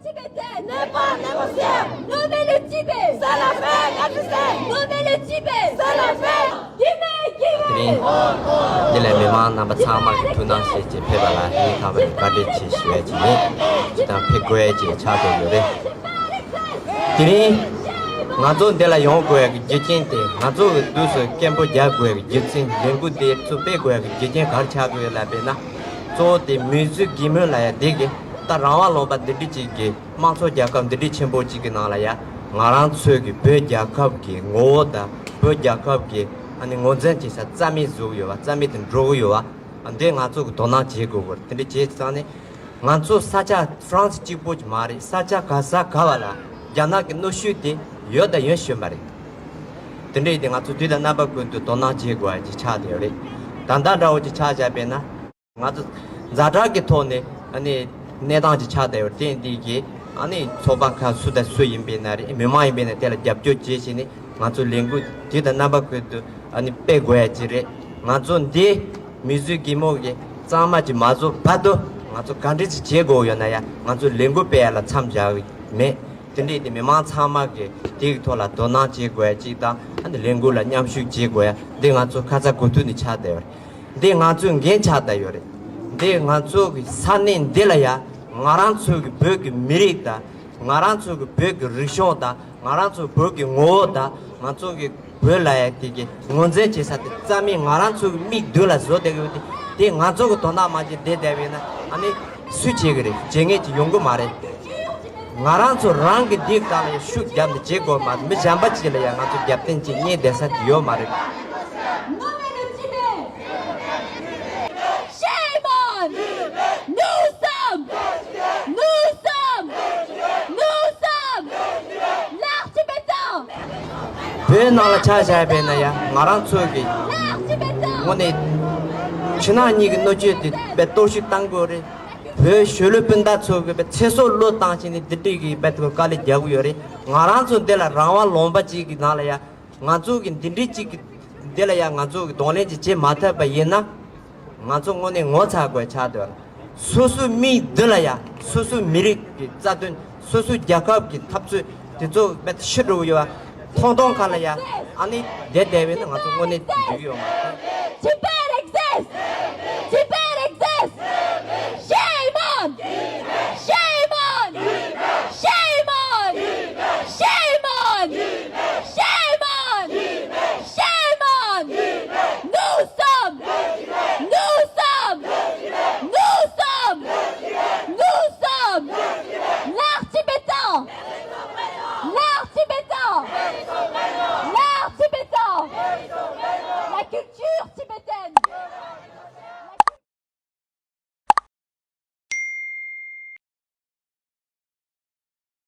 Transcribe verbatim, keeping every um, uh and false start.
Tibétains, n'est pas négociable. Nommer le Tibet. C'est la fin, la Tibet. Nommer le Tibet. C'est la fin. Guimet, Guimet. དེ་རིང་འདི་ལ་མི་མང་རྣམ་པ་ཚང་མ་གི་ཐུགས་སྣང་བྱེད་ཀྱི་ཕེབས་པ་ལ་སྙིང་ཐག་པ་ནས་བཀའ་དྲིན་ཆེ་ཞུ་ཡ་ཅིག་ཡིན། ཅི་དང་ཕེབས་དགོས་ཡ་ཅིག་ཆགས་བསྡད་ཡོད་རེད། དེ་རིང་ང་ཚོ་འདི་ལ་ཡོང་དགོས་ཡ་གི་རྒྱུ་རྐྱེན་དེ། ང་ཚོ་གི་དུས་སུ་སྐད་འབོད་རྒྱག་དགོས་ཡ་གི་རྒྱུ་མཚན། ལས་འགུལ་འདི་ཚོ་སྤེལ་དགོས་ཡ་གི་རྒྱུ་རྐྱེན་ག་རེ་ཆགས་ཀྱི་ཡོད་ལབ་པས་ན། གཙོ་བོ་དེ་མི་གཟུགས་རྒས་མོ་ལ་ཡ་འདི་གི་ད་རང་དབང་ལུང་པ་འདི་འདྲ་ཅིག་གི་དམངས་གཙོ་རྒྱལ་ཁབ་འདི་འདྲའི་ཆེན་པོ་ཅིག་གི་ནང་ལ་ཡ། ང་རང་ཚོའི་གི་བོད་རྒྱལ་ཁབ་ཀྱི་ངོ་བོ་དང་བོད་རྒྱལ་ཁབ་ཀྱི་ཨ་ནི་ངོས་འཛིན་བྱེད་ས་རྩ་མེད་བཟོ་གི་ཡོད་པ། རྩ་མེད་དུ་འགྲོ་གི་ཡོད་པ། འདི་ང་ཚོ་གི་དོ་སྣང་བྱེད་དགོས་པ་རེད། དེ་འདྲ་བྱས་ཙང་ནི་ང་ཚོ་ས་ཆ་ཧྥ་རན་སི་གཅིག་པོ་ཅིག་མ་རེད། ས་ཆ་ག་ས་ག་བ་ལ་རྒྱ་ནག་གི་གནོན་ཤུགས་དེ་ཡོད་དང་ཡོད་བཞིན་པ་རེད། དེ་འདྲ་ཡིན་དུས་ང་ཚོ་དུས་དང་རྣམ་པ་ཀུན་ཏུ་དོ་སྣང་བྱེད་དགོས་པ་ཅིག་ཆགས་བསྡད་ཡོད་རེད། ད་ལྟ་འདྲ་བོ་ཅིག་ཆགས་བཞག་པས་ན། ང་ཚོ་ཛ་དྲག་གི་ཐོག་ནས་ཨ་ནི་གནས་སྟངས་ཅིག་ཆགས་བསྡད་ཡོད་རེད། དེ་འདི་གི་ཨ་ནི་ཚོགས་པ་ཁག་སུ་དང་སུ་ཡིན་པའི་ན་རེད། མི་མང་ཡིན་པའི་ན་དེ་ལ་རྒྱབ་སྐྱོར་བྱེད་བྱས་ནས་ང་ཚོ་ལས་འགུལ་དུས་དང་རྣམ་པ་ཀུན་ཏུ་ཨ་ནི་སྤེལ་དགོས་ཡ་ཅིག་རེད། ང་ཚོ་འདི་མི་གཟུགས་རྒས་མོ་གི་གཙང་མ་ཅིག་མ་བཟོ་བར་དུ་ང་ཚོ་ག་འདྲ་ཅིག་བྱེད་དགོས་ཡོད་ན་ཡང་ང་ཚོ་ལས་འགུལ་སྤེལ་ཡ་ལ་མཚམས་བཞག་གི་མེད། དེ་འདྲ་ཡིན་དུས་མི་མང་ཚང་མ་གི་དེ་གི་ཐོག་ལ་དོ་སྣང་བྱེད་དགོས་ཡ་ཅིག་དང་། ཨ་ནི་ལས་འགུལ་ལ་མཉམ་ཞུགས་བྱེད་དགོས་ཡ་འདི་ང་ཚོ་ཁ་ཚ་དགོས་གཏུགས་ནས་ཆགས་བསྡད་ཡོད་རེད། འདི་ང་ཚོའི་འགན་ཆགས་བསྡད་ཡོད་རེད། འདི་ང་ཚོ་གི་ས་གནས་འདི་ལ་ཡ་ང་རང་ཚོ་གི་བོད་ཀྱི་མི་རིགས་དང་། ང་རང་ཚོ་གི་བོད་ཀྱི་རིག་གཞུང་དང་། ང་རང་ཚོ་བོད་ཀྱི་ངོ་བོ་དང་། ང་ཚོ་གི་བོད་ལ་ཡ་དེ་གི་ངོས་འཛིན་བྱེད་ས་དེ་རྩ་མེད་ང་རང་ཚོ་གི་མིག་མདུན་ལ་བཟོ་བསྡད་ཡོད་དེ། དེ་ང་ཚོ་གི་དོ་སྣང་མ་བྱེད་བསྡད་བསྡད་པས་ན་ཨ་ནི་སུས་བྱེད་གི་རེད། བྱེད་མཁན་ཅིག་ཡོང་གི་མ་རེད། ང་རང་ཚོ་རང་གི་འདི་སྒང་ལ་ཡ་ཤུགས་བརྒྱབ་ནས་བྱེད་དགོས་མ་གཏོགས་མི་གཞན་པ་ཅིག་ལ་ཡ་ང་ཚོ་རྒྱབ་རྟེན་ཅིག་རྙེད་བསྡད་ས་དེ་ཡོད་མ་རེད། Shame on! Nous sommes! Nous sommes! Nous sommes! L'arc tibétain! བོད་ནང་ལ་ཆ་བཞག་པས་ན་ཡ་ང་རང་ཚོ་གི་L'arc tibétain! དངོས་གནས་ཕྱི་ནང་གཉིས་ཀྱི་གནོད་སྐྱོན་དེ་དཔེ་གཏོར་བཤིག་བཏང་དགོས་རེད། བོད་ཆོས་ལུགས་སྤུན་ཟླ་ཚོ་གི་དཔེ་ཚེ་སྲོག་བློས་བཏང་བྱས་ནས་འདི་འདྲའི་གི་དཔེ་དཀའ་ལས་རྒྱག་གི་ཡོད་རེད། ང་རང་ཚོ་འདི་ལ་རང་དབང་ལུང་པ་གཅིག་གི་ནང་ལ་ཡ་ང་ཚོ་གི་འདི་འདྲའི་གཅིག་གི་འདི་ལ་ཡ་ང་ཚོ་གི་གདོང་ལེན་ཅིག་བྱེད་མ་ཐུབ་པ་ཡིན་ན། ང་ཚོ་དངོས་གནས་ངོ་ཚ་དགོས་ཆགས་འདུག། སོ་སོའི་མིའི་མདུན་ལ་ཡ་སོ་སོའི་མི་རིགས་ཀྱི་རྩ་དོན། སོ་སོའི་རྒྱལ་ཁབ་ཀྱི་འཐབ་རྩོད་དེ་ཚོ་དཔེ་ཤི་འགྲོ་གི་ཡོད་པ་མཐོང་མཐོང་ཁ་ལ་ཡ་ཨ་ནི་བསྡད་བསྡད་པས་ན་ང་ཚོ་དངོས་གནས་འགྲིག་གི་ཡོད་མ་རེད། Tibet exists! Tibet exists! Shame on! Shame on! Shame on! Shame on! Shame on! Shame on! Nous sommes! Nous sommes! Nous sommes! Nous sommes! L'art tibétain! L'art tibétain! L'art tibétain! La culture